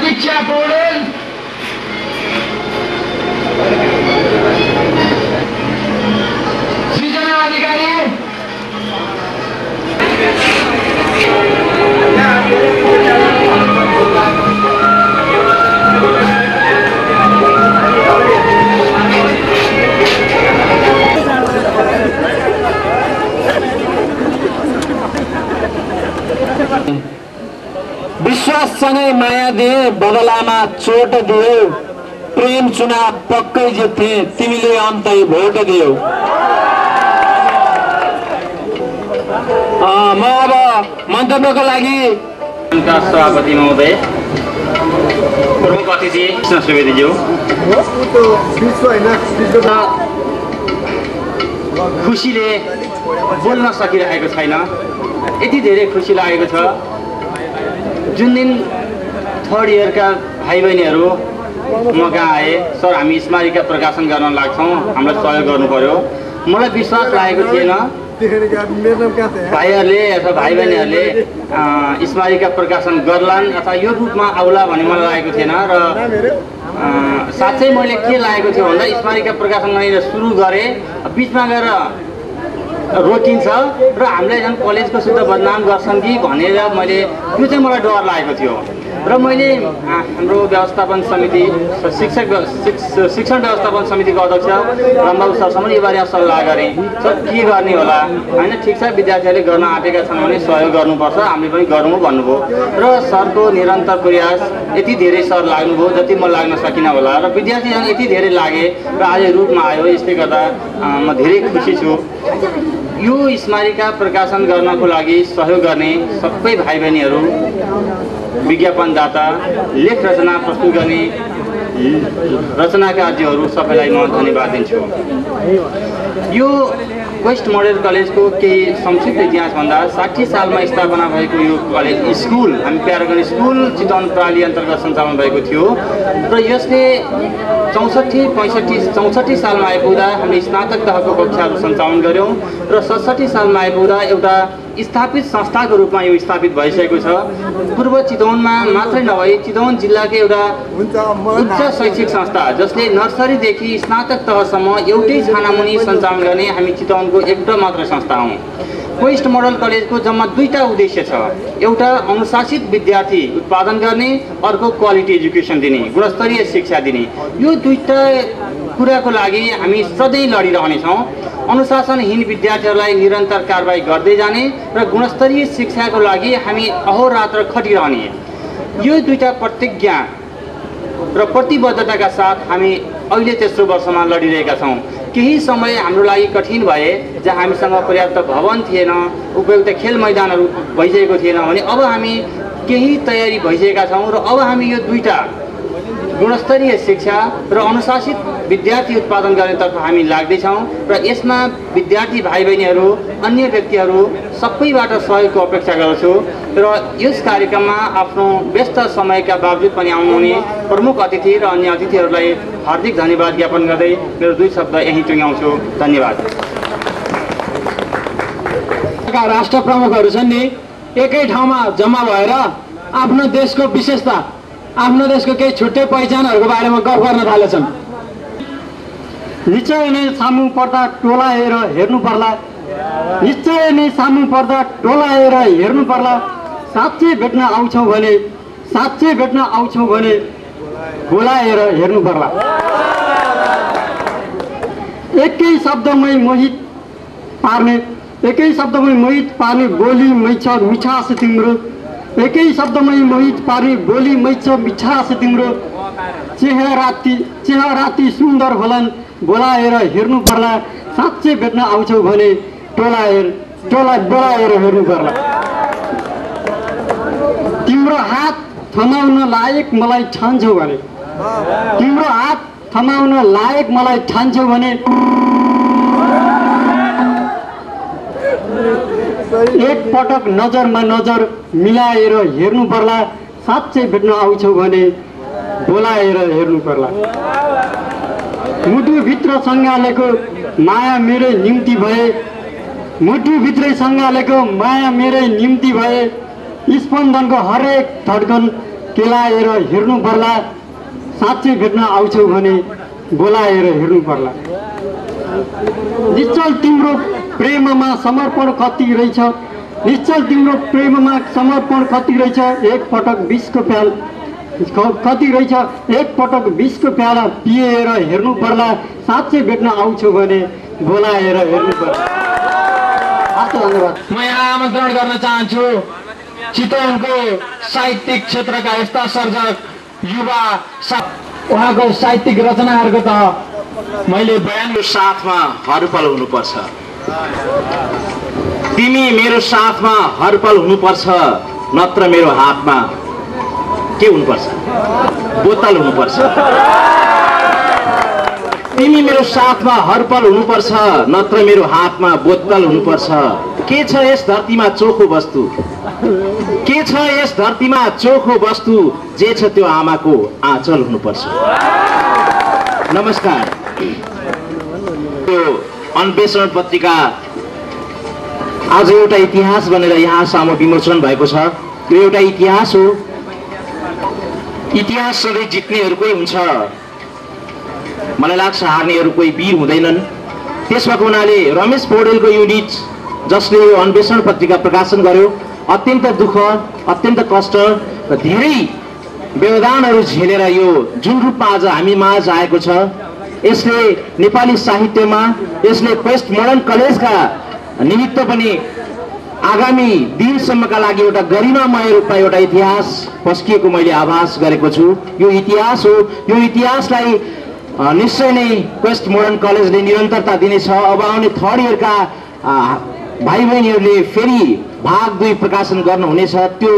प्रतीक्षा पौडेल, सृजना अधिकारी, विश्वाससँगै माया दिए, बदलामा चोट दियो, प्रेम चुनाव पक्कै जित्थे, तिमीले अन्तै भोट दियो। म अब मन्तव्यको लागि सभापति महोदय, प्रमुख अतिथि कृष्ण सुवेदीज्यू, खुसीले बोल्न सकिरहेको छैन। यति धेरै खुसी लागेको छ। जुन दिन थर्ड इयरका भाइ बहिनीहरू म कहाँ आए, सर हामी स्मारिका प्रकाशन गर्न लाग्छौँ, हामीलाई सहयोग गर्नु पर्यो। मलाई विश्वास लागेको थिएन भाइहरूले अथवा भाइ बहिनीहरूले स्मारिका प्रकाशन गर्लान् अथवा यो रूपमा आउला भन्ने मलाई लागेको थिएन। र साँच्चै मैले के लागेको थियो भन्दा स्मारिका प्रकाशन गरेर सुरु गरेँ, बिचमा गएर रोकिन्छ र हामीलाई झन् कलेजको शुद्ध बदनाम गर्छन् कि भनेर मैले त्यो चाहिँ मलाई डर लागेको थियो। र मैले हाम्रो व्यवस्थापन समिति शिक्षण व्यवस्थापन समितिको अध्यक्ष रामबाबु सरसँग यो बारेमा सल्लाह गरेँ, सर के गर्ने होला होइन, ठिक छ विद्यार्थीहरूले गर्न आँटेका छन् भने सहयोग गर्नुपर्छ, हामीले पनि गरौँ भन्नुभयो। र सरको निरन्तर प्रयास यति धेरै सर लाग्नुभयो जति म लाग्न सकिनँ होला, र विद्यार्थीहरू यति धेरै लागे र आज रूपमा आयो। यसले गर्दा म धेरै खुसी छु। यो स्मारिका प्रकाशन गर्नको लागि सहयोग गर्ने सबै भाइ बहिनीहरू, विज्ञापनदाता, लेख रचना प्रस्तुत गर्ने रचनाकारज्यूहरू सबैलाई म धन्यवाद दिन्छु। यो वेस्ट मोडल कलेजको केही संक्षिप्त इतिहास भन्दा 60 सालमा स्थापना भएको यो कलेज स्कुल हामी प्यारागन स्कुल चितवन प्रणाली अन्तर्गत सञ्चालन भएको थियो र यसले 64 सालमा आइपुग्दा हामीले स्नातक तहको कक्षाहरू सञ्चालन गऱ्यौँ र 67 सालमा आइपुग्दा एउटा स्थापित संस्थाको रूपमा यो स्थापित भइसकेको छ। पूर्व चितवनमा मात्रै नभई चितवन जिल्लाकै एउटा उच्च शैक्षिक संस्था जसले नर्सरीदेखि स्नातक तहसम्म एउटै छानामुनि सञ्चालन गर्ने हामी चितवनको एउटा मात्र संस्था हौँ। वेस्ट मोडल कलेजको जम्मा दुईटा उद्देश्य छ। एउटा अनुशासित विद्यार्थी उत्पादन गर्ने, अर्को क्वालिटी एजुकेसन दिने, गुणस्तरीय शिक्षा दिने। यो दुईटा कुराको लागि हामी सधैँ लडिरहनेछौँ। अनुशासनहीन विद्यार्थीहरूलाई निरन्तर कारबाही गर्दै जाने र गुणस्तरीय शिक्षाको लागि हामी अहोरात्र खटिरहने। यो दुईटा प्रतिज्ञा र प्रतिबद्धताका साथ हामी अहिले तेस्रो वर्षमा लडिरहेका छौँ। केही समय हाम्रो लागि कठिन भए जहाँ हामीसँग पर्याप्त भवन थिएन, उपयुक्त खेल मैदानहरू भइसकेको थिएन भने अब हामी केही तयारी भइसकेका छौँ र अब हामी यो दुईटा गुणस्तरीय शिक्षा र अनुशासित विद्यार्थी उत्पादन गर्नेतर्फ हामी लाग्दैछौँ र यसमा विद्यार्थी भाइ बहिनीहरू, अन्य व्यक्तिहरू सबैबाट सहयोगको अपेक्षा गर्छु र यस कार्यक्रममा आफ्नो व्यस्त समयका बावजुद पनि आउनुहुने प्रमुख अतिथि र अन्य अतिथिहरूलाई हार्दिक धन्यवाद ज्ञापन गर्दै मेरो दुई शब्द यहीँ टुङ्ग्याउँछु। धन्यवाद। राष्ट्र प्रमुखहरू छन् नि, एकै ठाउँमा जम्मा भएर आफ्नो देशको विशेषता, आफ्नो देशको केही छुट्टै पहिचानहरूको बारेमा गफ गर्न थालेछन्। निश्चय नै सामु पर्दा टोलाएर हेर्नु पर्ला, निश्चय नै सामु पर्दा टोलाएर हेर्नु पर्ला। साँच्चै भेट्न आउँछौ भने, साँच्चै भेट्न आउँछौ भने बोलाएर हेर्नु पर्ला। एकै शब्दमै मोहित पार्ने, एकै शब्दमै मोहित पार्ने बोली मैछ मिठास तिम्रो, एकै शब्दमै मोहित पार्ने बोली मैछ मिठास तिम्रो। चेहराती सुन्दर होलान्, बोलाएर हेर्नु पर्ला। साँच्चै भेट्न आउँछौ भने बोलाएर हेर्नु पर्ला। तिम्रो हात थमाउन लायक मलाई ठान्छौ भने, तिम्रो हात थमाउन लायक मलाई ठान्छौ भने एक पटक नजरमा नजर मिलाएर हेर्नु पर्ला। साँच्चै भेट्न आउँछौ भने बोलाएर हेर्नु पर्ला। मुटुभित्र सँगालेको माया मेरै निम्ति भए, मुटुभित्रै सँगालेको माया मेरै निम्ति भए। स्पन्दनको हरेक धड्कन केलाएर हेर्नु पर्ला, साँच्चै भेट्न आउँछौ भने बोलाएर हेर्नु पर्ला। निश्चल तिम्रो प्रेममा समर्पण कति रहेछ, निश्चल तिम्रो प्रेममा समर्पण कति रहेछ, एक पटक विषको प्याल कति रहेछ, एक पटक विषको प्याला पिएर हेर्नु पर्ला, साँच्चै भेट्न आउँछौ भने बोलाएर हेर्नु पर्ला। धन्यवाद। म यहाँ आमन्त्रण गर्न चाहन्छु चितवनको साहित्यिक क्षेत्रका यस्ता सर्जक युवा उहाँको साहित्यिक रचनाहरूको त मैले बयानको साथमा हर पल हुनुपर्छ, तिमी मेरो साथमा हर पल हुनुपर्छ, नत्र मेरो हातमा के हुनुपर्छ, बोतल हुनुपर्छ। तिमी मेरो साथमा हर पल हुनुपर्छ, नत्र मेरो हातमा बोतल हुनुपर्छ। के छ यस धरतीमा चोखो वस्तु, के छ यस धरतीमा चोखो वस्तु, जे छ त्यो आमाको आँचल हुनुपर्छ। नमस्कार। यो अन्वेषण पत्रिका आज एउटा इतिहास बनेर यहाँ सामु विमोचन भएको छ। यो एउटा इतिहास हो। इतिहास सधैँ जित्नेहरूकै हुन्छ, मलाई लाग्छ हार्नेहरू कोही वीर हुँदैनन्। त्यसको हुनाले रमेश पौडेलको युनिट जसले यो अन्वेषण पत्रिका प्रकाशन गर्यो, अत्यन्त दुःख, अत्यन्त कष्ट र धेरै व्यवधानहरू झेलेर यो जुन रूपमा आज हामी माझ आएको छ, यसले नेपाली साहित्यमा, यसले पोस्ट मोडर्न कलेजका निमित्त पनि आगामी दिनसम्मका लागि एउटा गरिमामय रूपमा एउटा इतिहास पस्किएको मैले आभास गरेको छु। यो इतिहास हो। यो इतिहासलाई निश्चय नै पोस्ट मोडर्न कलेजले निरन्तरता दिनेछ। अब आउने थर्ड इयरका भाइ बहिनीहरूले फेरि भाग 2 प्रकाशन गर्नुहुनेछ। त्यो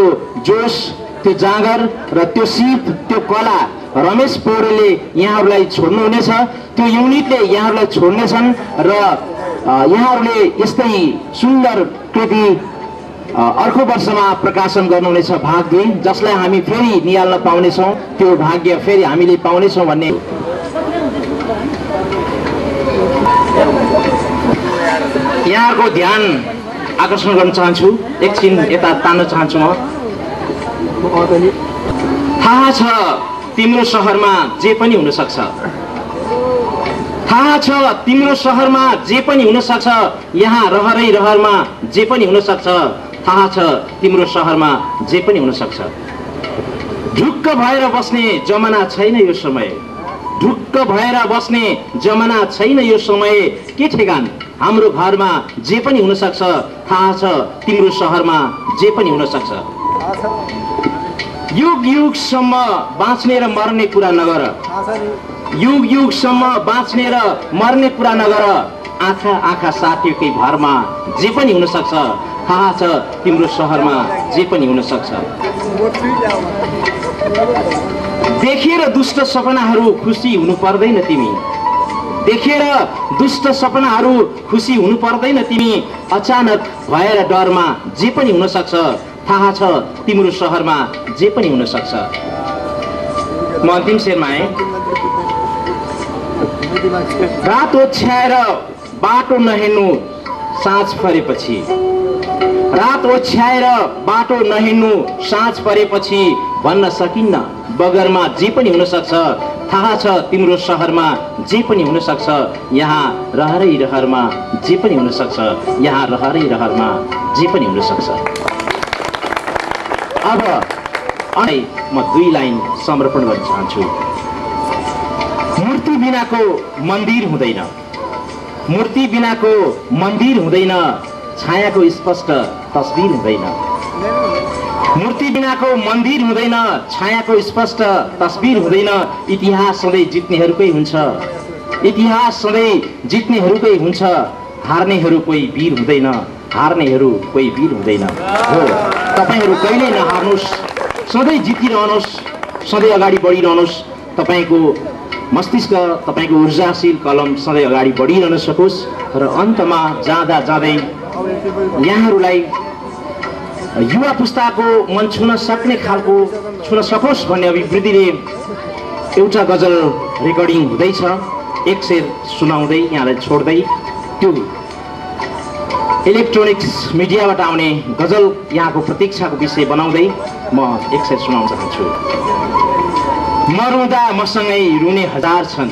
जोस, त्यो जाँगर र त्यो सिप, त्यो कला रमेश पौडेलले यहाँहरूलाई छोड्नुहुनेछ। त्यो युनिटले यहाँहरूलाई छोड्नेछन् र यहाँहरूले यस्तै सुन्दर कृति अर्को वर्षमा प्रकाशन गर्नुहुनेछ भाग 2, जसलाई हामी फेरि निहाल्न पाउनेछौँ। त्यो भाग्य फेरि हामीले पाउनेछौँ भन्ने यहाँको ध्यान आकर्षण गर्न चाहन्छु। एकछिन यता तान्न चाहन्छु म। थाहा छ तिम्रो सहरमा जे पनि हुन सक्छ, थाहा छ तिम्रो सहरमा जे पनि हुन सक्छ, यहाँ रहरै रहरमा जे पनि हुन सक्छ, थाहा छ तिम्रो सहरमा जे पनि हुन सक्छ। ढुक्क भएर बस्ने जमाना छैन यो समय, ढुक्क भएर बस्ने जमाना छैन यो समय। के ठेगान हाम्रो घरमा जे पनि हुन सक्छ, थाहा छ तिम्रो सहरमा जे पनि हुन सक्छ। युग युगसम्म बाँच्ने र मर्ने कुरा नगर, युग युगसम्म बाँच्ने र मर्ने कुरा नगर। आँखा आँखा साथीकै भरमा जे पनि हुन सक्छ, थाहा छ तिम्रो सहरमा जे पनि हुन सक्छ। देखेर दुष्ट सपनाहरू खुसी हुनु पर्दैन तिमी, देखेर दुष्ट सपनाहरू खुसी हुनु पर्दैन तिमी। अचानक भएर डरमा जे पनि हुन सक्छ, थाहा छ तिम्रो सहरमा जे पनि हुन सक्छ। म अन्तिम शेरमा आएँ। रात ओछ्याएर बाटो नहिँड्नु साँझ परेपछि, रात ओछ्याएर बाटो नहिँड्नु साँझ परेपछि। भन्न सकिन्न बगरमा जे पनि हुन सक्छ, थाहा छ तिम्रो सहरमा जे पनि हुन सक्छ। यहाँ रहरै रहरमा जे पनि हुन सक्छ, यहाँ रहरै रहरमा जे पनि हुन सक्छ। अब म 2 लाइन समर्पण गर्न चाहन्छु। मूर्ति बिनाको मन्दिर हुँदैन, मूर्ति बिनाको मन्दिर हुँदैन, छायाको स्पष्ट तस्बिर हुँदैन। मूर्ति बिनाको मन्दिर हुँदैन, छायाको स्पष्ट तस्बिर हुँदैन। इतिहास सधैँ जित्नेहरूकै हुन्छ, इतिहास सधैँ जित्नेहरूकै हुन्छ। हार्नेहरू कोही वीर हुँदैन, हार्नेहरू कोही वीर हुँदैन। हो, तपाईहरू कहिल्यै नहार्नुहोस्, सधैँ जितिरहनुहोस्, सधैँ अगाडि बढिरहनुहोस्। तपाईँको मस्तिष्क, तपाईँको ऊर्जाशील कलम सधैँ अगाडि बढिरहन सकोस्। र अन्तमा जाँदा जाँदै यहाँहरूलाई युवा पुस्ताको मन छुन सक्ने खालको छुन सकोस् भन्ने अभिवृद्धिले एउटा गजल रेकर्डिङ हुँदैछ। एक शेर सुनाउँदै यहाँलाई छोड्दै त्यो इलेक्ट्रोनिक्स मिडियाबाट आउने गजल यहाँको प्रतीक्षाको विषय बनाउँदै म एकसाथ सुनाउन चाहन्छु। मरुँदा मसँगै रुने हजार छन्,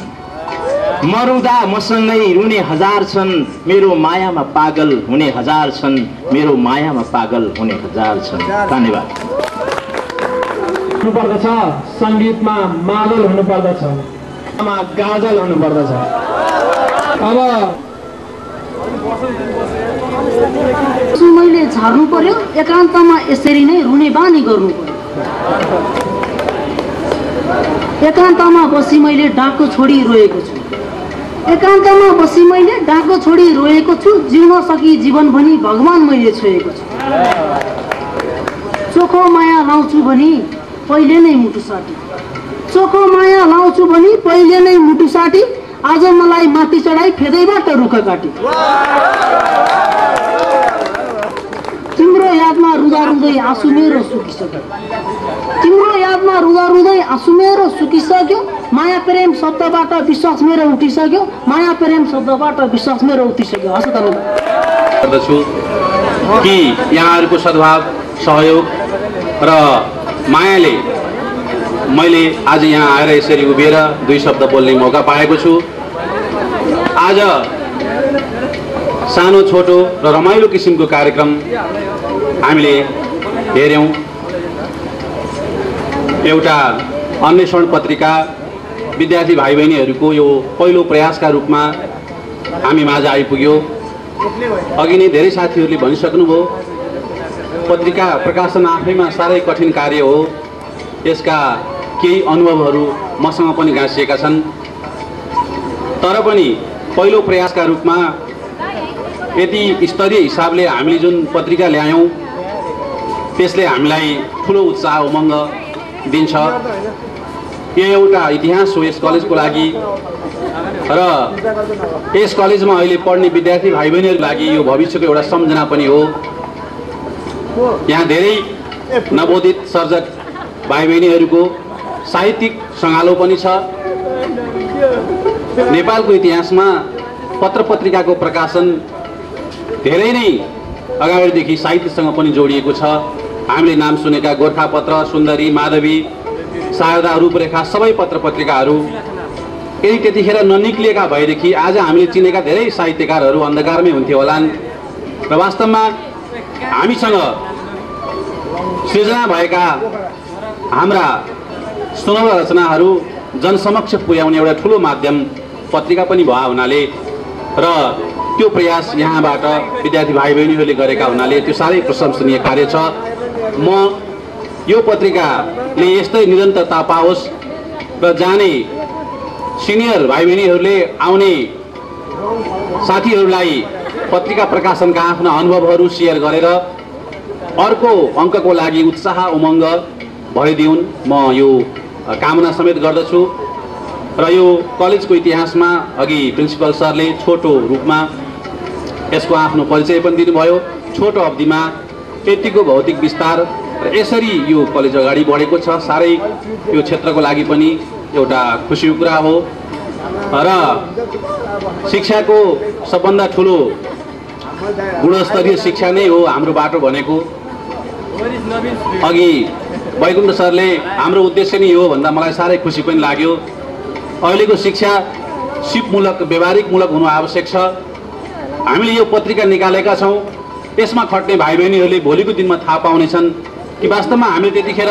मरुँदा मसँगै रुने हजार छन्, मेरो मायामा पागल हुने हजार छन्, मेरो मायामा पागल हुने हजार छन्। धन्यवाद। हुनुपर्दछ सङ्गीतमा मादल हुनुपर्दछ, गाजल हुनुपर्दछ। अब मैले झार्नु पर्यो, एकान्तमा यसरी नै रुने बानी गर्नु पर्यो। एकान्तमा बसी मैले डाको छोडी रोएको छु, एकान्तमा बसी मैले डाको छोडी रोएको छु, जिउन सकि जीवन भनी भगवान मैले छोएको छु। चोखो माया लाउँछु भनी पहिले नै मुटु साटी, चोखो माया लाउँछु भनी पहिले नै मुटु साटी, आज मलाई माथि चढाई फेदैबाट रुख काटी। तिम्रो यादमा रुँदा रुँदै आँसु मेरो सुकिसक्यो, तिम्रो यादमा रुँदा रुँदै आँसु मेरो सुकिसक्यो, माया प्रेम शब्दबाट विश्वास मेरो उठिसक्यो, माया प्रेम शब्दबाट विश्वास मेरो उठिसक्यो। हस् गर्दछु कि यहाँहरूको सद्भाव सहयोग र मायाले मैले आज यहाँ आएर यसरी उभिएर दुई शब्द बोल्ने मौका पाएको छु। आज सानो छोटो र रमाइलो किसिमको कार्यक्रम हामीले हेऱ्यौँ। एउटा अन्वेषण पत्रिका विद्यार्थी भाइ बहिनीहरूको यो पहिलो प्रयासका रूपमा हामी माझ आइपुग्यो। अघि नै धेरै साथीहरूले भनिसक्नुभयो, पत्रिका प्रकाशन आफैमा साह्रै कठिन कार्य हो। यसका केही अनुभवहरू मसँग पनि गाँसिएका छन्। तर पनि पहिलो प्रयासका रूपमा यति स्तरीय हिसाबले हामीले जुन पत्रिका ल्यायौँ त्यसले हामीलाई ठुलो उत्साह उमङ्ग दिन्छ। यो एउटा इतिहास हो यस कलेजको लागि र यस कलेजमा अहिले पढ्ने विद्यार्थी भाइ बहिनीहरूको लागि यो भविष्यको एउटा सम्झना पनि हो। यहाँ धेरै नवोदित सर्जक भाइ बहिनीहरूको साहित्यिक सङ्गालो पनि छ। नेपालको इतिहासमा पत्र पत्रिकाको प्रकाशन धेरै नै अगाडिदेखि साहित्यसँग पनि जोडिएको छ। हामीले नाम सुनेका गोर्खापत्र, सुन्दरी, माधवी, शारदा, रूपरेखा सबै पत्र पत्रिकाहरू यदि त्यतिखेर ननिक्लिएका भएदेखि आज हामीले चिनेका धेरै साहित्यकारहरू अन्धकारमै हुन्थ्यो होलान्। र वास्तवमा हामीसँग सृजना भएका हाम्रा सुनौला रचनाहरू जनसमक्ष पुर्याउने एउटा ठुलो माध्यम पत्रिका पनि भए हुनाले र त्यो प्रयास यहाँबाट विद्यार्थी भाइ बहिनीहरूले गरेका हुनाले त्यो साह्रै प्रशंसनीय कार्य छ। म यो पत्रिकाले यस्तै निरन्तरता पाओस् र जाने सिनियर भाइ बहिनीहरूले आउने साथीहरूलाई पत्रिका प्रकाशनका आफ्ना अनुभवहरू सेयर गरेर अर्को अङ्कको लागि उत्साह उमङ्ग भइदिउन्, म यो कामना समेत गर्दछु। र यो कलेजको इतिहासमा अघि प्रिन्सिपल सरले छोटो रूपमा यसको आफ्नो परिचय पनि दिनुभयो। छोटो अवधिमा यतिको भौतिक विस्तार र यसरी यो कलेज अगाडि बढेको छ, साह्रै यो क्षेत्रको लागि पनि एउटा खुसीको कुरा हो। र शिक्षाको सबभन्दा ठुलो गुणस्तरीय शिक्षा नै हो हाम्रो बाटो भनेको। अघि वैकुण्ठ सरले हाम्रो उद्देश्य नै हो भन्दा मलाई साह्रै खुसी पनि लाग्यो। अहिलेको शिक्षा सिपमूलक व्यवहारिकमूलक हुनु आवश्यक छ। हामीले यो पत्रिका निकालेका छौँ, यसमा खट्ने भाइ बहिनीहरूले भोलिको दिनमा थाहा पाउनेछन् कि वास्तवमा हामीले त्यतिखेर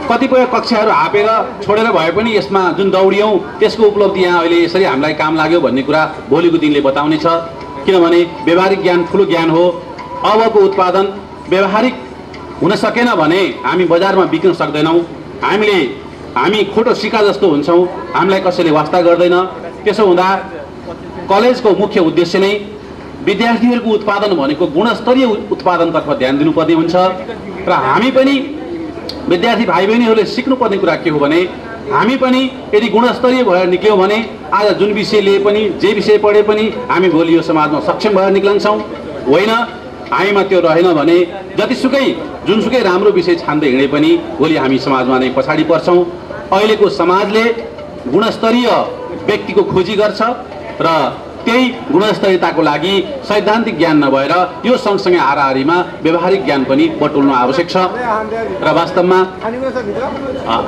कतिपय कक्षाहरू हापेर छोडेर भए पनि यसमा जुन दौडियौँ त्यसको उपलब्धि यहाँ अहिले यसरी हामीलाई काम लाग्यो भन्ने कुरा भोलिको दिनले बताउनेछ। किनभने व्यवहारिक ज्ञान ठुलो ज्ञान हो। अबको उत्पादन व्यवहारिक हुन सकेन भने हामी बजारमा बिक्न सक्दैनौँ। हामी खोटो सिक्का जस्तो हुन्छौँ, हामीलाई कसैले वास्ता गर्दैन। त्यसो हुँदा कलेजको मुख्य उद्देश्य नै विद्यार्थीहरूको उत्पादन भनेको गुणस्तरीय उत्पादनतर्फ ध्यान दिनुपर्ने हुन्छ। र हामी पनि विद्यार्थी भाइ बहिनीहरूले सिक्नुपर्ने कुरा के हो भने हामी पनि यदि गुणस्तरीय भएर निक्ल्यौँ भने आज जुन विषय लिए पनि जे विषय पढे पनि हामी भोलि यो समाजमा सक्षम भएर निक्लन्छौँ। होइन हामीमा त्यो रहेन भने जतिसुकै जुनसुकै राम्रो विषय छान्दै हिँडे पनि भोलि हामी समाजमा नै पछाडि पर्छौँ। अहिलेको समाजले गुणस्तरीय व्यक्तिको खोजी गर्छ र त्यही गुणस्तरीयताको लागि सैद्धान्तिक ज्ञान नभएर यो सँगसँगै हाराहारीमा व्यवहारिक ज्ञान पनि बटुल्नु आवश्यक छ। र वास्तवमा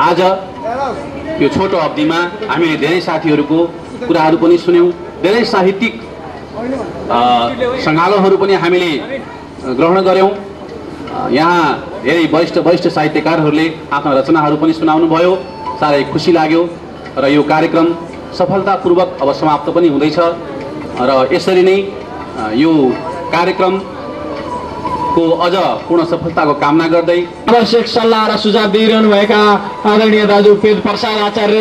आज यो छोटो अवधिमा हामीले धेरै साथीहरूको कुराहरू पनि सुन्यौँ, धेरै साहित्यिक सङ्गालोहरू पनि हामीले ग्रहण गऱ्यौँ। यहाँ धेरै वरिष्ठ साहित्यकारहरूले आफ्ना रचनाहरू पनि सुनाउनु भयो, साह्रै खुसी लाग्यो र यो कार्यक्रम सफलतापूर्वक अब समाप्त पनि हुँदैछ र यसरी नै यो कार्यक्रमको अझ पूर्ण सफलताको कामना गर्दै आवश्यक सल्लाह र सुझाव दिइरहनुभएका आदरणीय दाजु पेद प्रसाद आचार्य,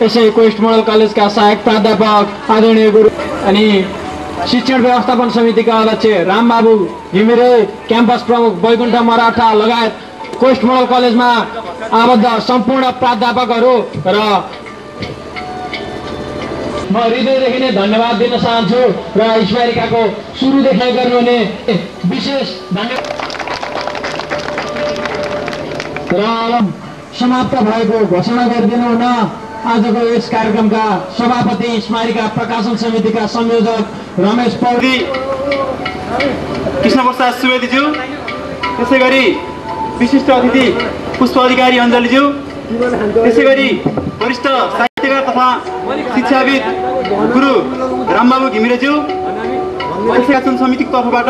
यसै क्वेस्ट मोडल कलेजका सहायक प्राध्यापक आदरणीय गुरु अनि शिक्षण व्यवस्थापन समितिका अध्यक्ष रामबाबु घिमिरे, क्याम्पस प्रमुख वैकुण्ठ मराठा लगायत क्वेस्ट मोडल कलेजमा आबद्ध सम्पूर्ण प्राध्यापकहरू र म हृदयदेखि नै धन्यवाद दिन चाहन्छु र स्मारिकाको सुरुदेखि गर्नुहुने विशेष धन्यवाद र समाप्त भएको घोषणा गरिदिनु हुन आजको यस कार्यक्रमका सभापति स्मारिका प्रकाशन समितिका संयोजक रमेश पौडेल, कृष्ण प्रसाद सुवेदीज्यू, त्यसै गरी विशिष्ट अतिथि पुष्प अधिकारी अञ्जलीज्यू, त्यसै गरी वरिष्ठ साहित्यकार तथा शिक्षाविद गुरु रामबाबु घिमिरेज्यू, प्रकाशन समितिको तर्फबाट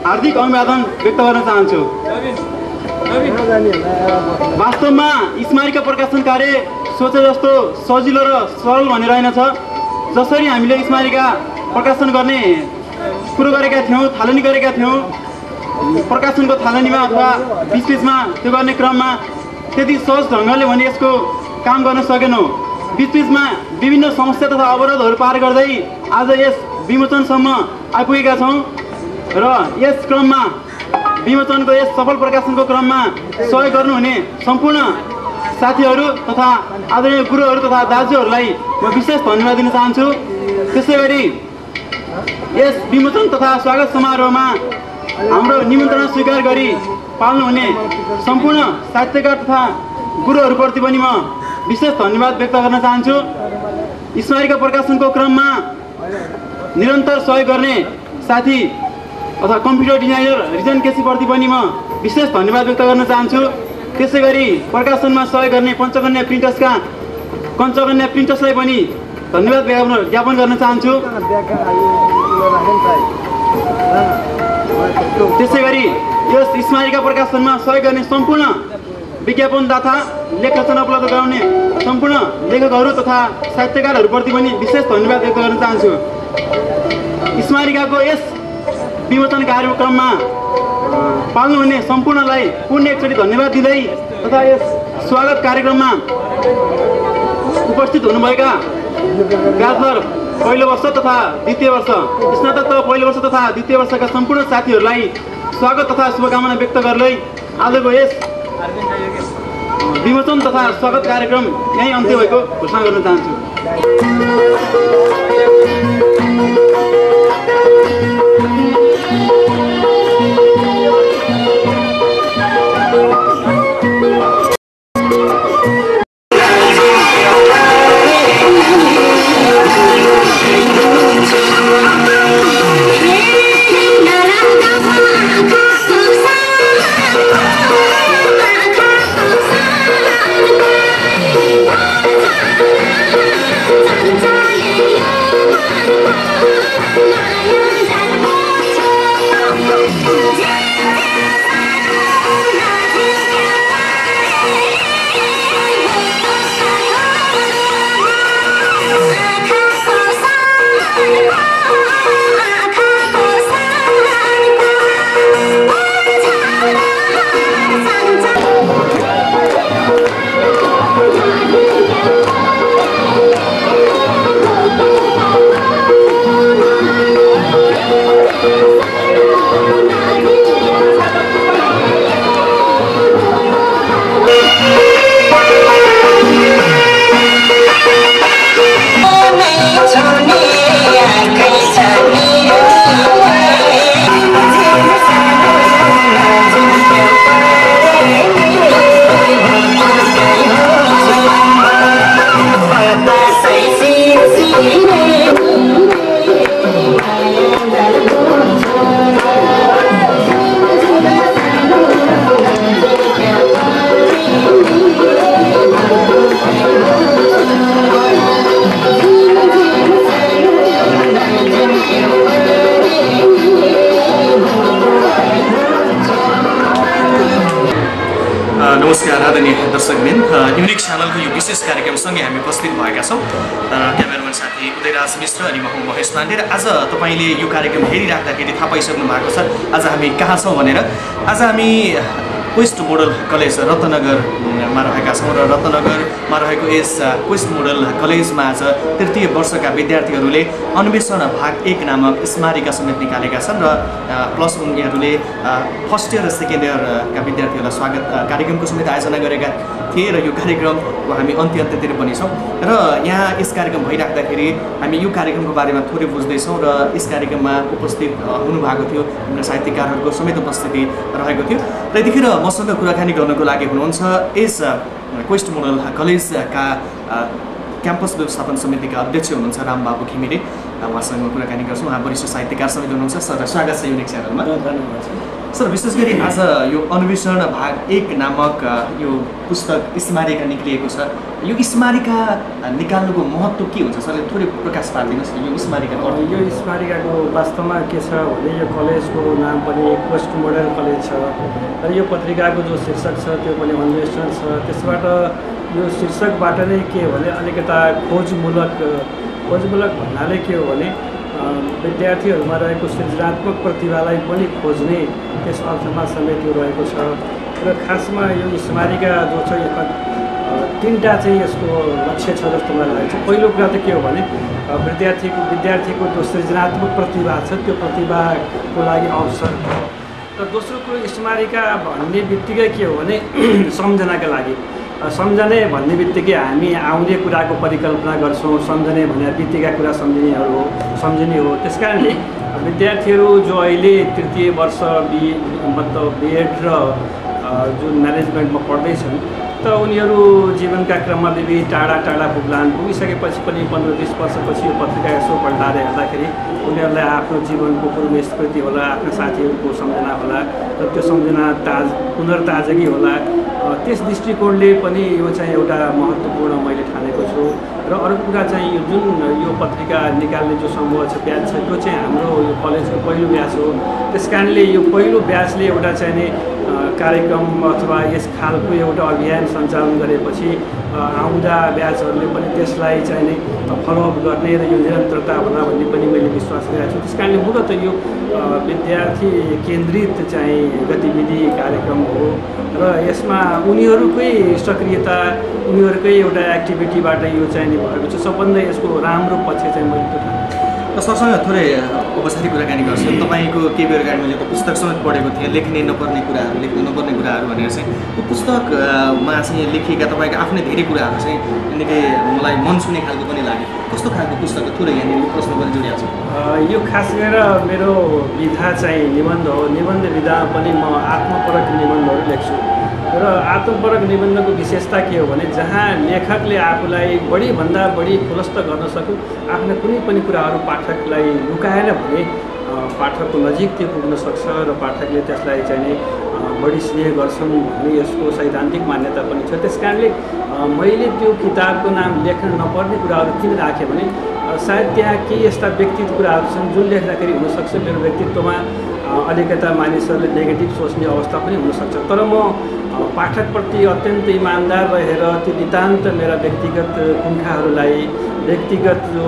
हार्दिक अभिवादन व्यक्त गर्न चाहन्छु। वास्तवमा स्मारिका प्रकाशन कार्य सोचे जस्तो सजिलो र सरल भन्ने रहेनछ। जसरी हामीले स्मारिका प्रकाशन गर्ने कुरो गरेका थियौँ, थालनी गरेका थियौँ, प्रकाशनको थालनीमा अथवा बिचबिचमा त्यो गर्ने क्रममा त्यति सहज ढङ्गले भने यसको काम गर्न सकेनौँ। बिचबिचमा विभिन्न समस्या तथा अवरोधहरू पार गर्दै आज यस विमोचनसम्म आइपुगेका छौँ र यस क्रममा विमोचनको यस सफल प्रकाशनको क्रममा सहयोग गर्नुहुने सम्पूर्ण साथीहरू तथा आदरणीय गुरुहरू तथा दाजुहरूलाई म विशेष धन्यवाद दिन चाहन्छु। त्यसै गरी यस विमोचन तथा स्वागत समारोहमा हाम्रो निमन्त्रणा स्वीकार गरी पाल्नुहुने सम्पूर्ण साहित्यकार तथा गुरुहरूप्रति पनि म विशेष धन्यवाद व्यक्त गर्न चाहन्छु। स्मारिका प्रकाशनको क्रममा निरन्तर सहयोग गर्ने साथी अथवा कम्प्युटर डिजाइनर रिजन केसीप्रति पनि म विशेष धन्यवाद व्यक्त गर्न चाहन्छु। त्यसै गरी प्रकाशनमा सहयोग गर्ने पञ्चकन्या प्रिन्टर्सलाई पनि धन्यवाद ज्ञापन गर्न चाहन्छु। त्यसै गरी यस स्मारिका प्रकाशनमा सहयोग गर्ने सम्पूर्ण विज्ञापनदाता, लेख रचना उपलब्ध गराउने सम्पूर्ण लेखकहरू तथा साहित्यकारहरूप्रति पनि विशेष धन्यवाद व्यक्त गर्न चाहन्छु। स्मारिकाको यस विमोचन कार्यक्रममा पाल्नुहुने सम्पूर्णलाई पुनः एकचोटि धन्यवाद दिँदै तथा यस स्वागत कार्यक्रममा उपस्थित हुनुभएका ब्याचलर पहिलो वर्ष तथा द्वितीय वर्ष, स्नातक पहिलो वर्ष तथा द्वितीय वर्षका सम्पूर्ण साथीहरूलाई स्वागत तथा शुभकामना व्यक्त गर्दै आजको यस विमोचन तथा स्वागत कार्यक्रम यहीँ अन्त्य भएको घोषणा गर्न चाहन्छु। युनिक च्यानलको यो विशेष कार्यक्रमसँगै हामी उपस्थित भएका छौँ। क्यामेराम्यान साथी उदयराज मिश्र अनि म महेश पाण्डे। र आज तपाईँले यो कार्यक्रम हेरिराख्दाखेरि थाहा पाइसक्नु भएको छ आज हामी कहाँ छौँ भनेर। आज हामी क्वेस्ट मोडल कलेज रत्नगरमा रहेका छौँ र रत्नगरमा रहेको यस क्वेस्ट मोडल कलेजमा आज तृतीय वर्षका विद्यार्थीहरूले अन्वेषण भाग 1 नामक स्मारिका समेत निकालेका छन् र प्लस उनीहरूले फर्स्ट इयर र सेकेन्ड इयरका विद्यार्थीहरूलाई स्वागत कार्यक्रमको समेत आयोजना गरेका थिए र यो कार्यक्रमको हामी अन्त्यतिर पनि छौँ। र यहाँ यस कार्यक्रम भइराख्दाखेरि हामी यो कार्यक्रमको बारेमा थोरै बुझ्दैछौँ र यस कार्यक्रममा उपस्थित हुनुभएको थियो हाम्रो साहित्यकारहरूको समेत उपस्थिति रहेको थियो। र यतिखेर मसँग कुराकानी गर्नको लागि हुनुहुन्छ यस क्वेस्ट मोडल कलेजका क्याम्पस व्यवस्थापन समितिका अध्यक्ष हुनुहुन्छ रामबाबु घिमिरे। उहाँसँग कुराकानी गर्छौँ। उहाँ वरिष्ठ साहित्यकार समेत हुनुहुन्छ। सर स्वागत छ युनिक च्यानलमा। सर विशेष गरी आज यो अन्वेषण भाग 1 नामक यो पुस्तक स्मारिका निक्लिएको छ। यो स्मारिका निकाल्नुको महत्त्व के हुन्छ सर? थोरै प्रकाश पारिदिनुहोस् न। यो स्मारिकाको वास्तवमा के छ भने यो कलेजको नाम पनि क्वेस्ट मोडल कलेज छ र यो पत्रिकाको जो शीर्षक छ त्यो पनि अन्वेषण छ। त्यसबाट यो शीर्षकबाट नै के हो भने अलिकता खोजमूलक भन्नाले के हो भने विद्यार्थीहरूमा रहेको सृजनात्मक प्रतिभालाई पनि खोज्ने त्यस अर्थमा समेत यो रहेको छ। र खासमा यो स्मारिका जो छ यो 3टा चाहिँ यसको लक्ष्य छ जस्तो मलाई लाग्छ। पहिलो कुरा त के हो भने विद्यार्थीको जो सृजनात्मक प्रतिभा छ त्यो प्रतिभाको लागि अवसर। र दोस्रो कुरो स्मारिका भन्ने बित्तिकै के हो भने सम्झनाका लागि सम्झने भन्ने बित्तिकै हामी आउने कुराको परिकल्पना गर्छौँ। सम्झने भने बितेका कुरा सम्झिने हो। त्यस कारणले विद्यार्थीहरू जो अहिले तृतीय वर्ष मतलब बिएड र जुन म्यानेजमेन्टमा पढ्दैछन् त उनीहरू जीवनका क्रममा विविध टाढा पुगिसकेपछि पनि 15-20 वर्षपछि यो पत्रिका यसो पल्टाएर हेर्दाखेरि उनीहरूलाई आफ्नो जीवनको पूर्व स्मृति होला, आफ्ना साथीहरूको सम्झना होला र त्यो सम्झना पुनर्ताजगी होला। त्यस दृष्टिकोणले पनि यो चाहिँ एउटा महत्त्वपूर्ण मैले ठानेको छु। र अर्को कुरा चाहिँ यो पत्रिका निकाल्ने जो समूह छ ब्याच छ त्यो चाहिँ हाम्रो यो कलेजको पहिलो ब्याच हो। त्यस कारणले यो पहिलो ब्याचले एउटा चाहिँ कार्यक्रम अथवा यस खालको एउटा अभियान सञ्चालन गरेपछि आउँदा ब्याचहरूले पनि त्यसलाई चाहिँ फलोअप गर्ने र यो निरन्तरता होला भन्ने पनि मैले विश्वास गरेको छु। त्यस कारणले मूलतः यो विद्यार्थी केन्द्रित चाहिँ गतिविधि कार्यक्रम हो र यसमा उनीहरूकै सक्रियता उनीहरूकै एउटा एक्टिभिटीबाट यो चाहिँ भएको छ। सबभन्दा यसको राम्रो पक्ष चाहिँ मैले त्यो ठानेँ। र सरसँग थोरै औपचारिक कुराकानी गर्छु। तपाईँको केही बेर अगाडि मैले पुस्तक समेत पढेको थिएँ, लेख्नु नपर्ने कुराहरू भनेर चाहिँ त्यो पुस्तकमा चाहिँ लेखिएका तपाईँको आफ्नै धेरै कुराहरू चाहिँ निकै मलाई मन छुने खालको पनि लाग्यो। कस्तो खालको पुस्तक हो? थोरै यहाँनिर प्रश्न पनि जोडिएको छ। यो खास गरेर मेरो विधा चाहिँ निबन्ध हो। निबन्ध विधा पनि म आत्मपरक निबन्धहरू लेख्छु र आत्मपरक निबन्धको विशेषता के हो भने जहाँ लेखकले आफूलाई बढीभन्दा बढी खुलस्त गर्न सकु, आफ्ना कुनै पनि कुराहरू पाठकलाई लुकाएन भने पाठकको नजिक त्यो पुग्न सक्छ र पाठकले त्यसलाई चाहिँ बढी स्नेह गर्छन् भन्ने यसको सैद्धान्तिक मान्यता पनि छ। त्यस कारणले मैले त्यो किताबको नाम लेख्न नपर्ने कुराहरू किन राखेँ भने सायद त्यहाँ केही यस्ता व्यक्तिगत कुराहरू छन् जुन लेख्दाखेरि हुनसक्छ मेरो व्यक्तित्वमा अलिकता मानिसहरूले नेगेटिभ सोच्ने अवस्था पनि हुनसक्छ। तर म पाठकप्रति अत्यन्त इमान्दार रहेर त्यो नितान्त मेरा व्यक्तिगत कुण्ठाहरूलाई व्यक्तिगत जो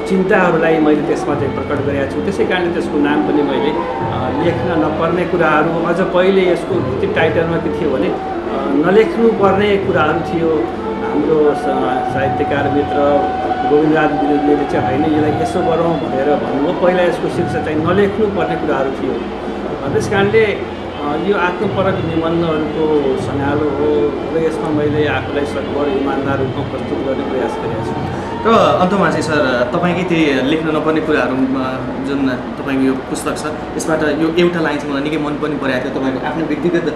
चिन्ताहरूलाई मैले त्यसमा चाहिँ प्रकट गरेको छु। त्यसै कारणले त्यसको नाम पनि मैले लेख्न नपर्ने कुराहरू अझ पहिले यसको भित्री टाइटलमा के थियो भने नलेख्नुपर्ने कुराहरू थियो। हाम्रो साहित्यकार मित्र गोविन्दराज विनोदले चाहिँ होइन यसलाई यसो गरौँ भनेर भन्नुभयो। पहिला यसको शीर्षक चाहिँ नलेख्नुपर्ने कुराहरू थियो। त्यस कारणले यो आत्मपरक निबन्धहरूको सङ्गालो हो र यसमा मैले आफूलाई सकभर इमान्दार रूपमा प्रस्तुत गर्ने प्रयास गरेको छु। र अन्तमा चाहिँ सर तपाईँकै त्यही लेख्न नपर्ने कुराहरूमा जुन तपाईँको यो पुस्तक छ यसबाट यो एउटा लाइन चाहिँ मलाई निकै मन पनि परेको थियो। तपाईँको आफ्नो व्यक्तिगत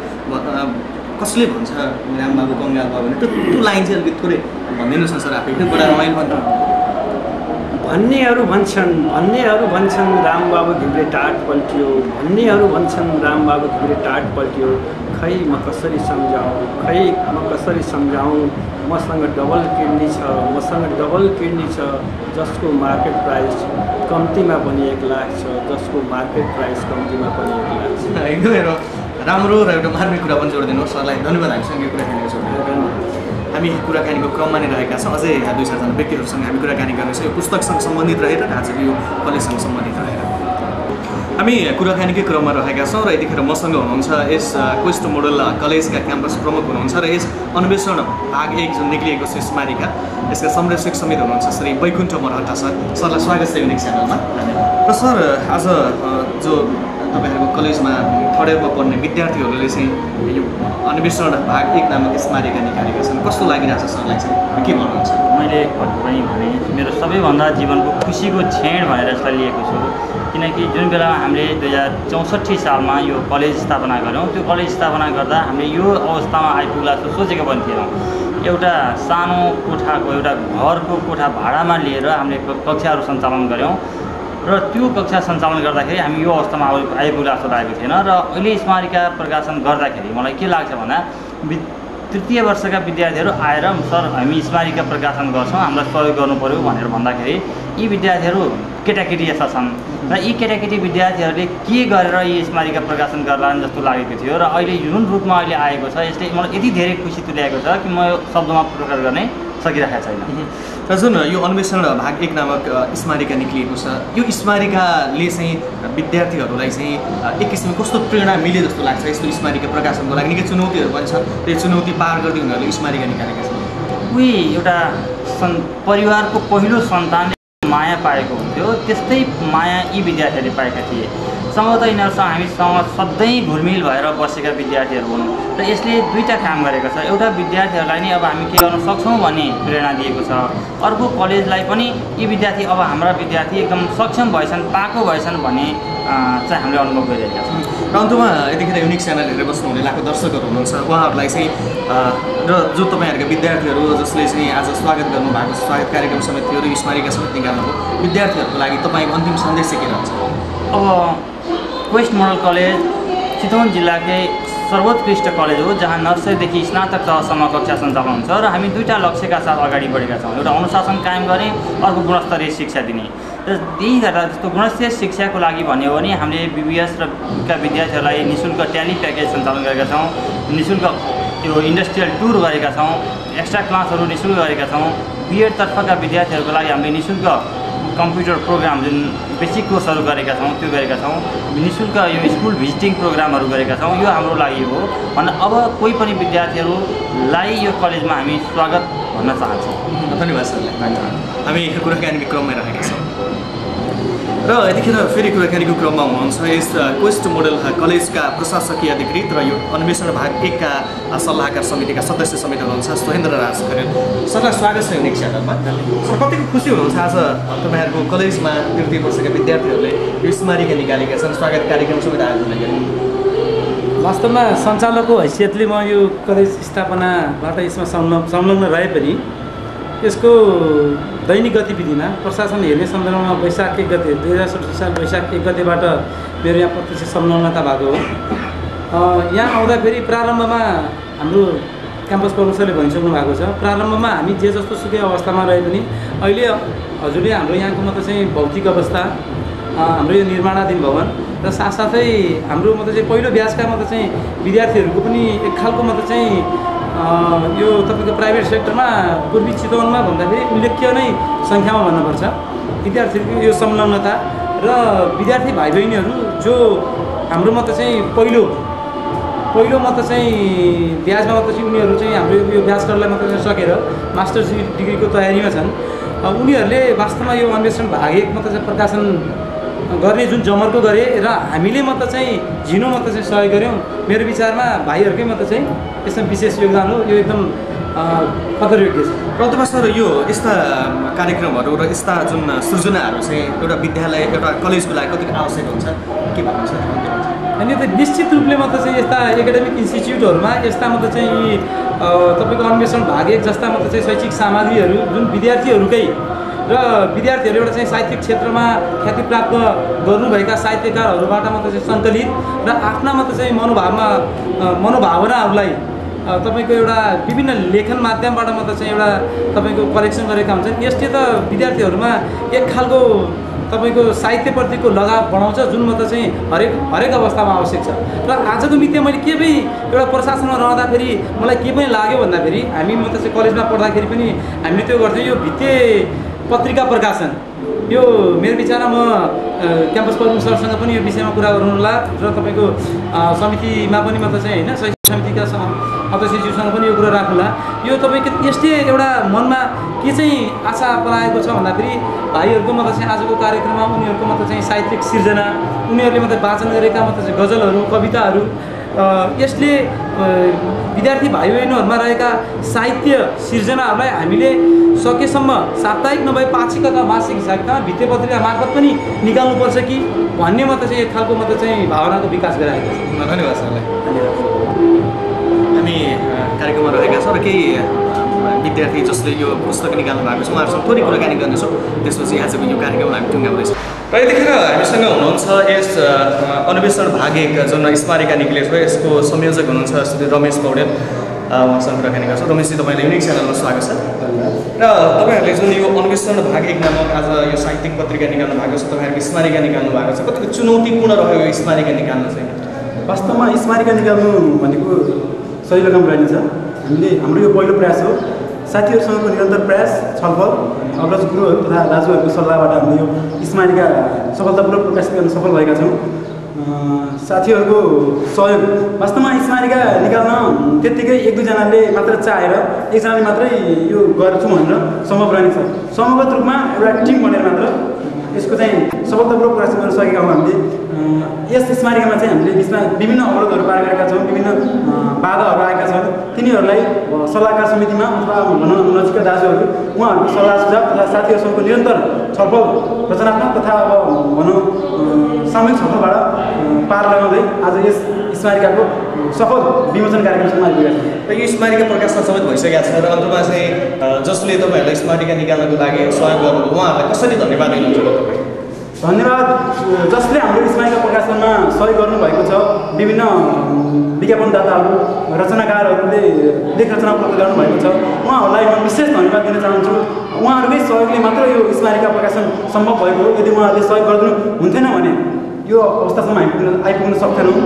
कसले भन्छ रामबाबु कङ्गाल भयो भने त्यो लाइन चाहिँ अलिकति थोरै भनिदिनुहोस् न सर। आफै त्यो बडा रमाइलो भन्नु भन्नेहरू भन्छन् रामबाबु घिम्रे टाट पल्टियो, भन्नेहरू भन्छन् रामबाबु घिम्रे टाट पल्टियो। खै म कसरी सम्झाउँ मसँग डबल किडनी छ जसको मार्केट प्राइस कम्तीमा पनि 1 लाख छ, जसको मार्केट प्राइस कम्तीमा पनि 1 लाख छ। एकदमै राम्रो र एउटा मार्मिक कुरा पनि जोडिदिनुहोस् सरलाई। धन्यवाद हामीसँग यो कुरा खेलेको छ। हामी कुराकानीको क्रममा नै रहेका छौँ। अझै 2-4जना व्यक्तिहरूसँग हामी कुराकानी गर्नेछौँ यो पुस्तकसँग सम्बन्धित रहेर र आजको यो कलेजसँग सम्बन्धित रहेर। हामी कुराकानीकै क्रममा रहेका छौँ र यतिखेर मसँग हुनुहुन्छ यस क्वेस्ट मोडल कलेजका क्याम्पस प्रमुख हुनुहुन्छ र यस अन्वेषण भाग 1 जुन निक्लिएको छ स्मारिका यसका संरक्षक समेत हुनुहुन्छ श्री वैकुण्ठ मरहट्टा सर। सरलाई स्वागत छ युनिक च्यानलमा। र सर आज जो तपाईँहरूको कलेजमा थर्ड इयरमा पढ्ने विद्यार्थीहरूले चाहिँ यो अन्वेषण भाग 1 नामक स्मारिका निकालेका छन्, कस्तो लागिरहेछ सरलाई चाहिँ, के भन्नुहुन्छ? मैले पनि भने मेरो सबैभन्दा जीवनको खुसीको क्षण भनेर यसलाई लिएको छु, किनकि जुन बेलामा हामीले 2064 सालमा यो कलेज स्थापना गऱ्यौँ त्यो कलेज स्थापना गर्दा हामीले यो अवस्थामा आइपुग्ला जस्तो सोचेको पनि थिएनौँ। एउटा सानो कोठाको एउटा घरको कोठा भाडामा लिएर हामीले कक्षाहरू सञ्चालन गऱ्यौँ र त्यो कक्षा सञ्चालन गर्दाखेरि हामी यो अवस्थामा आइपुग्ला जस्तो लागेको थिएन। र अहिले स्मारिका प्रकाशन गर्दाखेरि मलाई के लाग्छ भन्दा तृतीय वर्षका विद्यार्थीहरू आएर सर हामी स्मारिका प्रकाशन गर्छौँ हामीलाई सहयोग गर्नु पऱ्यो भनेर भन्दाखेरि यी विद्यार्थीहरू केटाकेटी यस्ता छन् र यी केटाकेटी विद्यार्थीहरूले के गरेर यी स्मारिका प्रकाशन गर्लान् जस्तो लागेको थियो र अहिले जुन रूपमा अहिले आएको छ यसले मलाई यति धेरै खुसी तुल्याएको छ कि म यो शब्दमा प्रकट गर्ने सकिरहेको छैन। र जुन यो अन्वेषण भाग 1 नामक स्मारिका निक्लिएको छ यो स्मारिकाले चाहिँ विद्यार्थीहरूलाई चाहिँ एक किसिमको कस्तो प्रेरणा मिले जस्तो लाग्छ? यस्तो स्मारिका प्रकाशनको लागि निकै चुनौतीहरू पनि छ, त्यो चुनौती पार गर्दै उनीहरूले स्मारिका निकालेका छन्। उही एउटा परिवारको पहिलो सन्तानले माया पाएको हुन्थ्यो त्यस्तै माया यी विद्यार्थीहरूले पाएका थिए। सम्भवतः यिनीहरूसँग हामीसँग सधैँ घुलमिल भएर बसेका विद्यार्थीहरू हुन् र यसले दुईवटा काम गरेको छ। एउटा विद्यार्थीहरूलाई नै अब हामी के गर्न सक्छौँ भन्ने प्रेरणा दिएको छ, अर्को कलेजलाई पनि यी विद्यार्थी अब हाम्रा विद्यार्थी एकदम सक्षम भएछन् पाएको भएछन् भन्ने चाहिँ हामीले अनुभव गरिरहेका छौँ। र अन्तमा यतिखेर युनिक च्यानल हेरेर बस्नुहुने लाखौँ दर्शकहरू हुनुहुन्छ उहाँहरूलाई चाहिँ र जो तपाईँहरूका विद्यार्थीहरू जसले चाहिँ आज स्वागत गर्नुभएको छ, स्वागत कार्यक्रम समेत थियो र स्मारिका समेत निकाल्नुभयो, विद्यार्थीहरूको लागि तपाईँको अन्तिम सन्देश चाहिँ के रहन्छ? अब क्वेस्ट मोडल कलेज चितवन जिल्लाकै सर्वोत्कृष्ट कलेज हो जहाँ नर्सरीदेखि स्नातक तहसम्म कक्षा सञ्चालन हुन्छ र हामी दुईवटा लक्ष्यका साथ अगाडि बढेका छौँ। एउटा अनुशासन कायम गर्ने, अर्को गुणस्तरीय शिक्षा दिने। र त्यही गर्दा जस्तो गुणस्तरीय शिक्षाको लागि भन्यो भने हामीले BBS र का विद्यार्थीहरूलाई निःशुल्क ट्याली प्याकेज सञ्चालन गरेका छौँ, निःशुल्क यो इन्डस्ट्रियल टुर गरेका छौँ, एक्स्ट्रा क्लासहरू निःशुल्क गरेका छौँ। BEd तर्फका विद्यार्थीहरूको लागि हामीले निःशुल्क कम्प्युटर प्रोग्राम जुन बेसिक कोर्सहरू गरेका छौँ त्यो गरेका छौँ, निःशुल्क यो स्कुल भिजिटिङ प्रोग्रामहरू गरेका छौँ। यो हाम्रो लागि हो भन्दा अब कोही पनि विद्यार्थीहरूलाई यो कलेजमा हामी स्वागत भन्न चाहन्छौँ। धन्यवाद सरलाई। धन्यवाद। हामी कुराकानीको क्रममै रहेका छौँ र यतिखेर फेरि कुराकानीको क्रममा हुनुहुन्छ यस क्वेस्ट मोडल कलेजका प्रशासकीय अधिकृत र यो अन्वेषण भाग 1 का सल्लाहकार समितिका सदस्य समेत हुनुहुन्छ सुहेन्द्र राज खरेल। सरलाई स्वागत छ युनिक च्यानलमा। सर कतिको खुसी हुनुहुन्छ आज तपाईँहरूको कलेजमा तृतीय वर्षका विद्यार्थीहरूले यो स्मारिका निकालेका छन्, स्वागत कार्यक्रम समेत आयोजना गरे? वास्तवमा सञ्चालकको हैसियतले म यो कलेज स्थापनाबाट यसमा संलग्न रहे पनि यसको दैनिक गतिविधिमा प्रशासन हेर्ने सन्दर्भमा वैशाख 1 गते 2067 साल वैशाख 1 गतेबाट मेरो यहाँ प्रत्यक्ष संलग्नता भएको हो। यहाँ आउँदाखेरि प्रारम्भमा हाम्रो क्याम्पस प्रमुखले भनिसक्नु भएको छ, प्रारम्भमा हामी जे जस्तो सुकै अवस्थामा रहे पनि अहिले हजुरले हाम्रो यहाँको मतलब चाहिँ भौतिक अवस्था, हाम्रो यो निर्माणाधीन भवन र साथसाथै हाम्रो मतलब चाहिँ पहिलो ब्याचका मतलब चाहिँ विद्यार्थीहरूको पनि एक खालको मतलब चाहिँ यो तपाईँको प्राइभेट सेक्टरमा पूर्वी चितवनमा भन्दाखेरि उल्लेख्य नै सङ्ख्यामा भन्नुपर्छ विद्यार्थीहरूको यो संलग्नता र विद्यार्थी भाइ बहिनीहरू जो हाम्रो मतलब चाहिँ पहिलो मतलब चाहिँ ब्याचमा मतलब चाहिँ उनीहरू चाहिँ हाम्रो यो ब्याचकरलाई मतलब सकेर मास्टर्स डिग्रीको तयारीमा छन्। उनीहरूले वास्तवमा यो अन्वेषण भाग 1 मतलब चाहिँ प्रकाशन गर्ने जुन जमर्को गरे र हामीले मतलब चाहिँ झिनो मतलब चाहिँ सहयोग गऱ्यौँ। मेरो विचारमा भाइहरूकै मतलब चाहिँ यसमा विशेष योगदान हो, यो एकदम कदरयोग्य छ। प्रतिभा सर यो यस्ता कार्यक्रमहरू र यस्ता जुन सृजनाहरू चाहिँ एउटा विद्यालय एउटा कलेजको लागि कति आवश्यक हुन्छ के भन्नुहुन्छ? अनि त निश्चित रूपले मतलब चाहिँ यस्ता एकाडेमिक इन्स्टिच्युटहरूमा यस्ता मतलब चाहिँ यी तपाईँको अन्वेषण भाग 1 जस्ता मतलब चाहिँ शैक्षिक सामग्रीहरू जुन विद्यार्थीहरूकै र विद्यार्थीहरू एउटा चाहिँ साहित्यिक क्षेत्रमा ख्याति प्राप्त गर्नुभएका साहित्यकारहरूबाट मतलब चाहिँ सङ्कलित र आफ्ना मतलब चाहिँ मनोभावनाहरूलाई तपाईँको एउटा विभिन्न लेखन माध्यमबाट मतलब चाहिँ एउटा तपाईँको कलेक्सन गरेका हुन्छन्। यसले त विद्यार्थीहरूमा एक खालको तपाईँको साहित्यप्रतिको लगाव बढाउँछ, जुन म त चाहिँ हरेक अवस्थामा आवश्यक छ। र आजको मिति मैले के पनि एउटा प्रशासनमा रहँदाखेरि मलाई के पनि लाग्यो भन्दाखेरि म त चाहिँ कलेजमा पढ्दाखेरि पनि हामीले त्यो गर्थ्यौँ। यो भित्ते पत्रिका प्रकाशन यो मेरो विचारमा म क्याम्पस प्रमुख सरसँग पनि यो विषयमा कुरा गर्नुहोला र तपाईँको समितिमा पनि म त चाहिँ होइन शैक्षिक समितिका अध्यक्षज्यूसँग पनि यो कुरा राखौँला। यो तपाईँको यस्तै एउटा मनमा के चाहिँ आशा पलाएको छ भन्दाखेरि भाइहरूको म त चाहिँ आजको कार्यक्रममा उनीहरूको म त चाहिँ साहित्यिक सिर्जना, उनीहरूले म त वाचन गरेका म त चाहिँ गजलहरू, कविताहरू, यसले विद्यार्थी भाइ बहिनीहरूमा रहेका साहित्य सिर्जनाहरूलाई हामीले सकेसम्म साप्ताहिक नभए पाक्षिक अथवा मासिक हिसाबमा भित्ते पत्रिका मार्फत पनि निकाल्नुपर्छ कि भन्ने म त चाहिँ एक खालको म त चाहिँ भावनाको विकास गराएको छु। धन्यवाद सरलाई। हामी कार्यक्रममा रहेका छौँ र केही विद्यार्थी जसले यो पुस्तक निकाल्नु भएको छ उहाँहरूसँग थोरै कुराकानी गर्नेछौँ, त्यसपछि आजको यो कार्यक्रमलाई हामी टुङ्गाउँदैछौँ। र यतिखेर हामीसँग हुनुहुन्छ यस अन्वेषण भाग 1 जुन स्मारिका निक्लेको छ, यसको संयोजक हुनुहुन्छ श्री रमेश पौडेल, उहाँसँग कुराकानी गर्छौँ। रमेशजी, तपाईँलाई युनिक च्यानलमा स्वागत छ। र तपाईँहरूले जुन यो अन्वेषण भाग 1 नामक आज यो साहित्यिक पत्रिका निकाल्नु भएको छ, तपाईँहरूको स्मारिका निकाल्नु भएको छ, कतिको चुनौतीपूर्ण रह्यो यो स्मारिका निकाल्नु चाहिँ? वास्तवमा स्मारिका निकाल्नु भनेको सजिलो काम रहेनछ। हाम्रो यो पहिलो प्रयास हो। साथीहरूसँगको निरन्तर प्रयास, छलफल, अग्रज गुरुहरू तथा दाजुहरूको सल्लाहबाट हामीले यो स्मारिका सफलतापूर्वक प्रकाशित गर्न सफल भएका छौँ। साथीहरूको सहयोग, वास्तवमा स्मारिका निकाल्न त्यत्तिकै 1-2जनाले मात्र चाहेर एकजनाले मात्रै यो गर्छु भनेर सम्भव रहेनछ। समूहगत रूपमा एउटा टिम बनेर मात्र यसको चाहिँ सफलतापूर्वक प्रकाशित गर्न सकेका हौँ। हामीले यस स्मारिकामा चाहिँ हामीले बिचमा विभिन्न अवरोधहरू पार गरेका छौँ, विभिन्न बाधाहरू आएका छन्। तिनीहरूलाई सल्लाहकार समितिमा अथवा भनौँ नजिकका दाजुहरू उहाँहरूको सल्लाह सुझाव तथा साथीहरूसँगको निरन्तर छलफल, रचनात्मक तथा अब भनौँ सामूहिक छलफलबाट पार लगाउँदै आज यस स्मारिकाको सफल विमोचन कार्यक्रमसम्म आइपुगेका छौँ। र यो स्मारिका प्रकाशन समेत भइसकेको छ र अन्तमा चाहिँ जसले तपाईँहरूलाई स्मारिका निकाल्नको लागि सहयोग गर्नुभयो उहाँहरूलाई कसरी धन्यवाद दिनुहुन्छ तपाईँ? धन्यवाद जसले हाम्रो स्मारिका प्रकाशनमा सहयोग गर्नुभएको छ। विभिन्न विज्ञापनदाताहरू, रचनाकारहरूले लेख रचना उपलब्ध गर्नुभएको छ, उहाँहरूलाई म विशेष धन्यवाद दिन चाहन्छु। उहाँहरूकै सहयोगले मात्र यो स्मारिका प्रकाशन सम्भव भएको हो। यदि उहाँहरूले सहयोग गरिदिनु हुन्थेन भने यो अवस्थासम्म आइपुग्न सक्थेनौँ।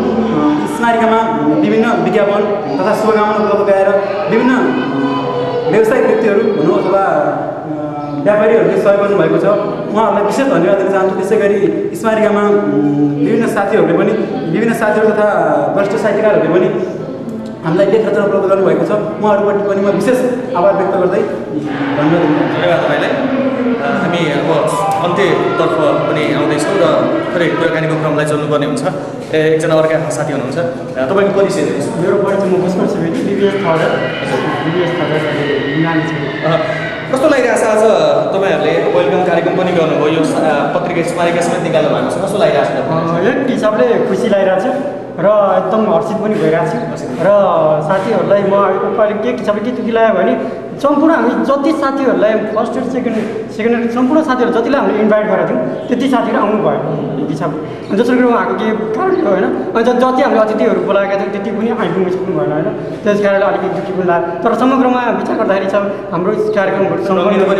स्मारिकामा विभिन्न विज्ञापन तथा शुभकामना उपलब्ध गराएर विभिन्न व्यावसायिक व्यक्तिहरू भनौँ अथवा व्यापारीहरूले सहयोग गर्नुभएको छ, उहाँहरूलाई विशेष धन्यवाद दिन चाहन्छु। त्यसै गरी स्मारिकामा विभिन्न साथीहरू तथा वरिष्ठ साहित्यकारहरूले पनि हामीलाई लेख रचना उपलब्ध गर्नुभएको छ, उहाँहरूपट्टि पनि म विशेष आभार व्यक्त गर्दै धन्यवाद दिन्छु। धन्यवाद तपाईँलाई। हामी अब अन्त्यतर्फ पनि आउँदैछौँ र थोरै कुराकानीको क्रमलाई चल्नुपर्ने हुन्छ। एकजना अर्का साथी हुनुहुन्छ, तपाईँको परिचय दिनुहोस्। मेरो परिचय म पुष्कर छेत्री, BBS थर्ड। कस्तो लागिरहेको छ आज तपाईँहरूले वेलकम कार्यक्रम पनि गर्नुभयो, यो पत्रिका स्मारिका समेत निकाल्नु भएको छ, कस्तो लागिरहेको छ? एक हिसाबले खुसी लागिरहेको छ र एकदम हर्षित पनि भइरहेको छु। र साथीहरूलाई म के हिसाबले के दुःखी लाग्यो भने सम्पूर्ण हामी जति साथीहरूलाई फर्स्ट इयर सेकेन्ड इयर सम्पूर्ण साथीहरू जतिलाई हामीले इन्भाइट गरेको थियौँ त्यति साथीहरू आउनु भयो एक हिसाबले। दोस्रो कुरो उहाँको के कारण हो होइन, जति हामीले अतिथिहरू बोलाएका थियौँ त्यति पनि आइपुग्नु सक्नु भएन होइन, त्यस कारणले अलिकति दुःखी पनि लाग्यो। तर समग्रमा विचार गर्दाखेरि चाहिँ हाम्रो कार्यक्रमहरू एकदम रमाइलो पनि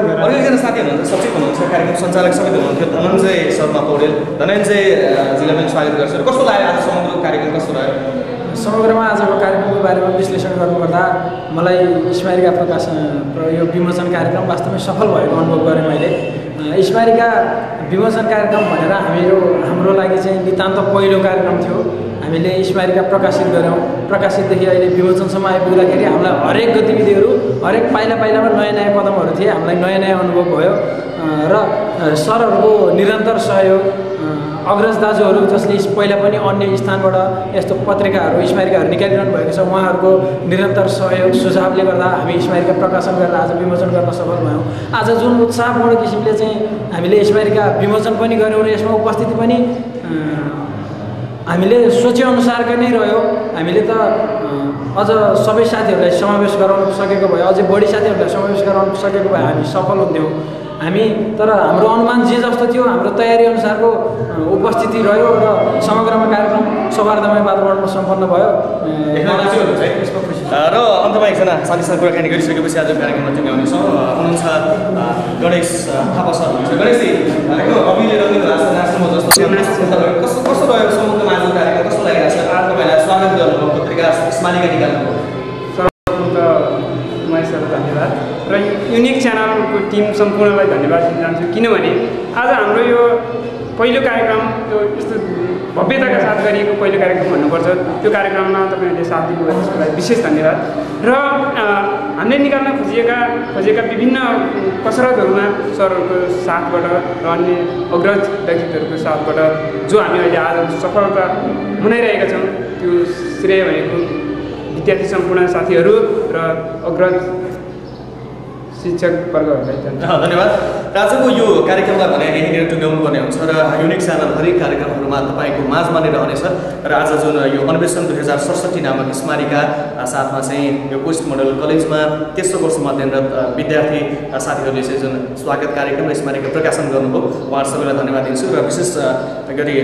भएर एकजना साथी हुनुहुन्छ, सचिव हुनुहुन्छ, कार्यक्रम सञ्चालक समेत हुनुहुन्थ्यो, धनञ्जय शर्मा पौडेल। धनञ्जयजीलाई पनि स्वागत गर्छु। कस्तो लाग्यो आज समग्र कार्यक्रम कस्तो रह्यो? समग्रमा आजको कार्यक्रमको बारेमा विश्लेषण गर्नुपर्दा मलाई स्मारिका प्रकाशन यो विमोचन कार्यक्रम वास्तवमै सफल भएको अनुभव गरेँ मैले। स्मारिका विमोचन कार्यक्रम भनेर हाम्रो लागि चाहिँ नितान्त पहिलो कार्यक्रम थियो। हामीले स्मारिका प्रकाशित गऱ्यौँ, प्रकाशितदेखि अहिले विमोचनसम्म आइपुग्दाखेरि हामीलाई हरेक गतिविधिहरू, हरेक पाइलामा नयाँ कदमहरू थिए, हामीलाई नयाँ अनुभव भयो र सरहरूको निरन्तर सहयोग, अग्रज दाजुहरू जसले पहिला पनि अन्य स्थानबाट यस्तो पत्रिकाहरू स्मारिकाहरू निकालिरहनु भएको छ, उहाँहरूको निरन्तर सहयोग सुझावले गर्दा हामी स्मारिका प्रकाशन गरेर आज विमोचन गर्न सफल भयौँ। आज जुन उत्साहपूर्ण किसिमले चाहिँ हामीले स्मारिका विमोचन पनि गऱ्यौँ र यसमा उपस्थिति पनि हामीले सोचेअनुसारकै नै रह्यो। हामीले त अझ सबै साथीहरूलाई समावेश गराउन सकेको भए, अझै बढी साथीहरूलाई समावेश गराउन सकेको भए हामी सफल हुन्थ्यौँ। हामी तर हाम्रो अनुमान जे जस्तो थियो हाम्रो तयारी अनुसारको उपस्थिति रह्यो र समग्रमा कार्यक्रम सौहार्दमय वातावरणमा सम्पन्न भयो। र अन्तमा एकजना साथीसँग कुराकानी गरिसकेपछि आज कार्यक्रममा टुङ्ग्याउनेछौँ। हुनुहुन्छ गणेश थापा सर हुनुहुन्छ। गणेशजी एकदम अभिले रमिलो हाँस्नु नाच्नुभयो जस्तो कस्तो रह्यो सम्बन्धमा आज कार्यक्रम कस्तो लागिरहेको छ? आज तपाईँलाई स्वागत गर्नुभयो पत्रिका स्मारिका निकाल्नुभयो। सर्वप्रथम त उमेशहरू धन्यवाद र युनिक च्यानलको टिम सम्पूर्णलाई धन्यवाद दिन चाहन्छु, किनभने आज हाम्रो यो पहिलो कार्यक्रम यो यस्तो भव्यताका साथ गरिएको पहिलो कार्यक्रम भन्नुपर्छ। त्यो कार्यक्रममा तपाईँहरूले साथ दिनुभयो, त्यसको लागि विशेष धन्यवाद। र हामीले निकाल्न खोजेका विभिन्न कसरतहरूमा सरहरूको साथबाट र अन्य अग्रज व्यक्तित्वहरूको साथबाट जो हामी अहिले आज सफलता मनाइरहेका छौँ, त्यो श्रेय भएको विद्यार्थी सम्पूर्ण साथीहरू र अग्रज शिक्षक वर्गहरूलाई धन्यवाद। आजको यो कार्यक्रमलाई भने यहीँनिर टुङ्ग्याउनु पर्ने हुन्छ र युनिक च्यानल हरेक कार्यक्रमहरूमा तपाईँको माझमा नै रहनेछ। र आज जुन यो अन्वेषण 2067 नामक स्मारिका साथमा चाहिँ यो पोस्ट मोडल कलेजमा तेस्रो वर्षमा अध्ययनरत विद्यार्थी साथीहरूले चाहिँ जुन स्वागत कार्यक्रम र स्मारिका प्रकाशन गर्नुभयो, उहाँहरू सबैलाई धन्यवाद दिन्छु र विशेष गरी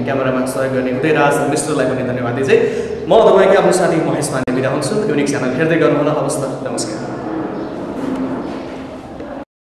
क्यामेरामा सहयोग गर्ने उदयराज मिश्रलाई पनि धन्यवाद दिँदै म तपाईँको आफ्नो साथी महेश माने बिदा हुन्छु। युनिक च्यानल हेर्दै गर्नुहोला। हवस् त, नमस्कार।